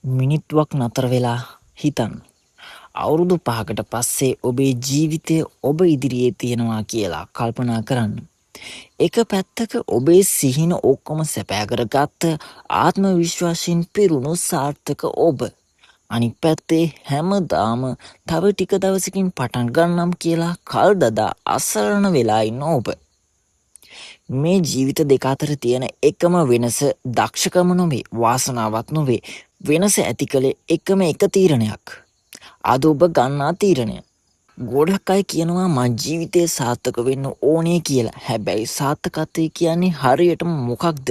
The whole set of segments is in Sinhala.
මිනිත්තුවක් නතර වෙලා හිතන්න. අවුරුදු 5කට පස්සේ ඔබේ ජීවිතය ඔබ ඉදිරියේ තියෙනවා කියලා කල්පනා කරන්න. එක පැත්තක ඔබේ සිහින ඔක්කොම සැබෑ කරගත්ත ආත්ම විශ්වාසයෙන් පිරුණු සාර්ථක ඔබ. අනිත් පැත්තේ හැමදාම තව ටික දවසකින් පටන් ගන්නම් කියලා කල් දදා අසරණ වෙලා ඉන්න ඔබ. මේ ජීවිත දෙක අතර තියෙන එකම වෙනස දක්ෂකම නොවේ, වාසනාවක් නොවේ. වෙනස ඇති කළේ එකම එක තීරණයක්. අද ඔබ ගන්නා තීරණය. ගොඩක් අය කියනවා මං ජීවිතේ සාර්ථක වෙන්න ඕනේ කියලා. හැබැයි සාර්ථකත්වය කියන්නේ හරියටම මොකක්ද?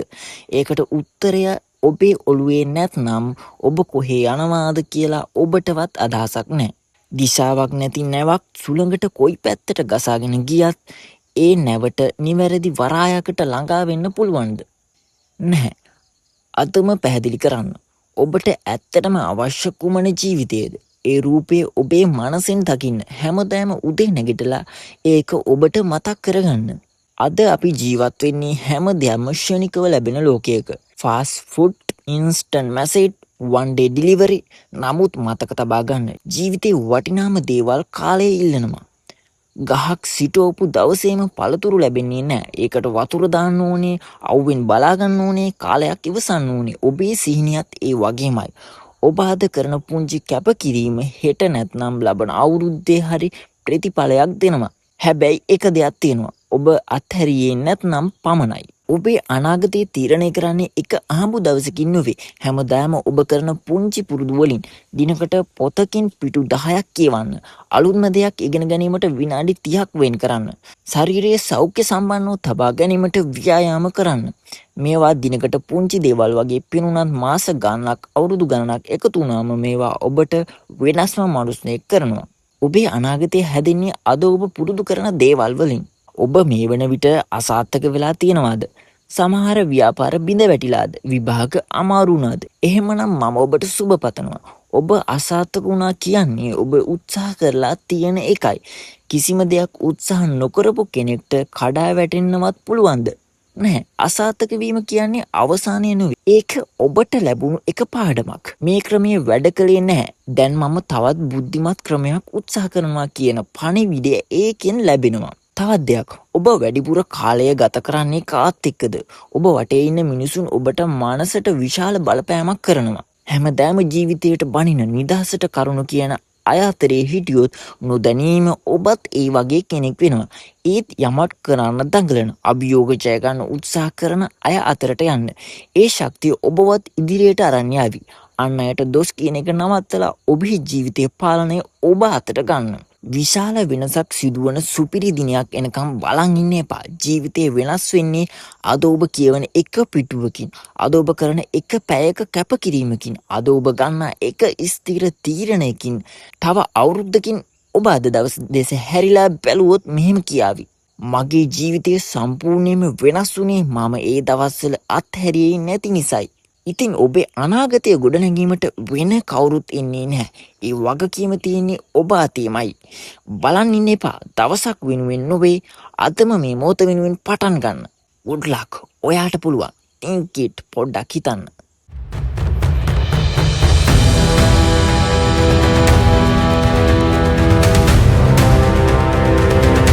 ඒකට උත්තරය ඔබේ ඔළුවේ නැත්නම් ඔබ කොහේ යනවාද කියලා ඔබටවත් අදහසක් නැහැ. දිශාවක් නැති නැවක් සුළඟට කොයි පැත්තට ගසාගෙන ගියත් ඒ නැවට නිවැරදි වරායකට ළඟා වෙන්න පුළුවන්ද? නැහැ. අදම පැහැදිලි කරන්න. ඔබට ඇත්තටම අවශ්‍ය කුමන ජීවිතයද? ඒ රූපය ඔබේ මනසෙන් දකින්න. හැමදාම උදේ නැගිටලා ඒක ඔබට මතක් කරගන්න. අද අපි ජීවත් වෙන්නේ හැම දෙයක්ම ක්ෂණිකව ලැබෙන ලෝකයක. Fast food, instant message, one day delivery. නමුත් මතක තබා ගන්න, ජීවිතේ වටිනාම දේවල් කාලය ඉල්ලනවා. ගහක් සිටවපු දවසේම පළතුරු ලැබෙන්නේ නැහැ. ඒකට වතුර දාන්න ඕනේ, අවුවෙන් බලා ගන්න ඕනේ, කාලයක් ඉවසන්න ඕනේ. ඔබේ සිහිනියත් ඒ වගේමයි. ඔබ අද කරන පුංචි කැපකිරීම හෙට නැත්නම් ලබන අවුරුද්දේ හරි ප්‍රතිඵලයක් දෙනවා. හැබැයි එක දෙයක් තියෙනවා. ඔබ අත්හැරියේ නැත්නම් පමණයි. ඔබේ අනාගතය තීරණය කරන්නේ එක අහඹු දවසකින් නොවේ. හැමදාම ඔබ කරන පුංචි පුරුදු වලින්. දිනකට පොතකින් පිටු 10ක් කියවන්න. අලුත්ම දෙයක් ඉගෙන ගැනීමට විනාඩි 30ක් වෙන් කරන්න. ශරීරයේ සෞඛ්‍ය සම්පන්නව තබා ගැනීමට ව්‍යායාම කරන්න. මේවා දිනකට පුංචි දේවල් වගේ පෙනුනත් මාස ගණනක්, අවුරුදු ගණනක් එකතු වුණාම මේවා ඔබට වෙනස්ම මනුස්සයෙක් කරනවා. ඔබේ අනාගතය හැදෙන්නේ අද ඔබ පුරුදු කරන දේවල් වලින්. ඔබ මේ වන විට අසාර්ථක වෙලා තියෙනවාද? සමහර ව්‍යාපාර බිඳ වැටිලාද? විභාග අමාරු වුණාද? එහෙමනම් මම ඔබට සුබ පතනවා. ඔබ අසාර්ථක වුණා කියන්නේ ඔබ උත්සාහ කරලා තියෙන එකයි. කිසිම දෙයක් උත්සාහ නොකරපු කෙනෙක්ට කඩා වැටෙන්නවත් පුළුවන්ද? නැහැ. අසාර්ථක වීම කියන්නේ අවසානය නෙවෙයි. ඒක ඔබට ලැබුණු එක පාඩමක්. මේ ක්‍රමය වැඩ කළේ නැහැ. දැන් මම තවත් බුද්ධිමත් ක්‍රමයක් උත්සාහ කරනවා කියන පණිවිඩය ඒකෙන් ලැබෙනවා. තවත් දෙයක්, ඔබ වැඩිපුර කාලය ගත කරන්නේ කාත් එක්කද? ඔබ වටේ ඉන්න මිනිසුන් ඔබට මනසට විශාල බලපෑමක් කරනවා. හැමදාම ජීවිතයට බනින, නිදහසට කරුණු කියන අය අතරේ හිටියොත් නොදැනීම ඔබත් ඒ වගේ කෙනෙක් වෙනවා. ඒත් යමක් කරන්න දඟලන, අභියෝග ජය ගන්න උත්සාහ කරන අය අතරට යන්න. ඒ ශක්තිය ඔබවත් ඉදිරියට අරන් යාවි. අන් අයට දොස් කියන එක නවත්තලා ඔබේ ජීවිතයේ පාලනය ඔබ අතට ගන්න. විශාල වෙනසක් සිදුවන සුපිරි දිනයක් එනකම් බලන් ඉන්න එපා. ජීවිතේ වෙනස් වෙන්නේ අද ඔබ කියවන එක පිටුවකින්, අද ඔබ කරන එක පැයක කැපකිරීමකින්, අද ඔබ ගන්නා එක ස්ථිර තීරණයකින්. තව අවුරුද්දකින් ඔබ අද දවස් දෙස හැරිලා බැලුවොත් මෙහෙම කියාවි. මගේ ජීවිතය සම්පූර්ණයෙන්ම වෙනස් වුණේ මම ඒ දවස්වල අත්හැරියේ නැති නිසායි. ඉතින් ඔබේ අනාගතය ගොඩනැගීමට වෙන කවුරුත් එන්නේ නැහැ. ඒ වගකීම තියෙන්නේ ඔබ අතේමයි. බලන් ඉන්න එපා. දවසක් වෙනුවෙන් නොවේ, අදම මේ මොහොත වෙනුවෙන් පටන් ගන්න. Good luck. ඔයාට පුළුවන්. Think it. පොඩ්ඩක් හිතන්න.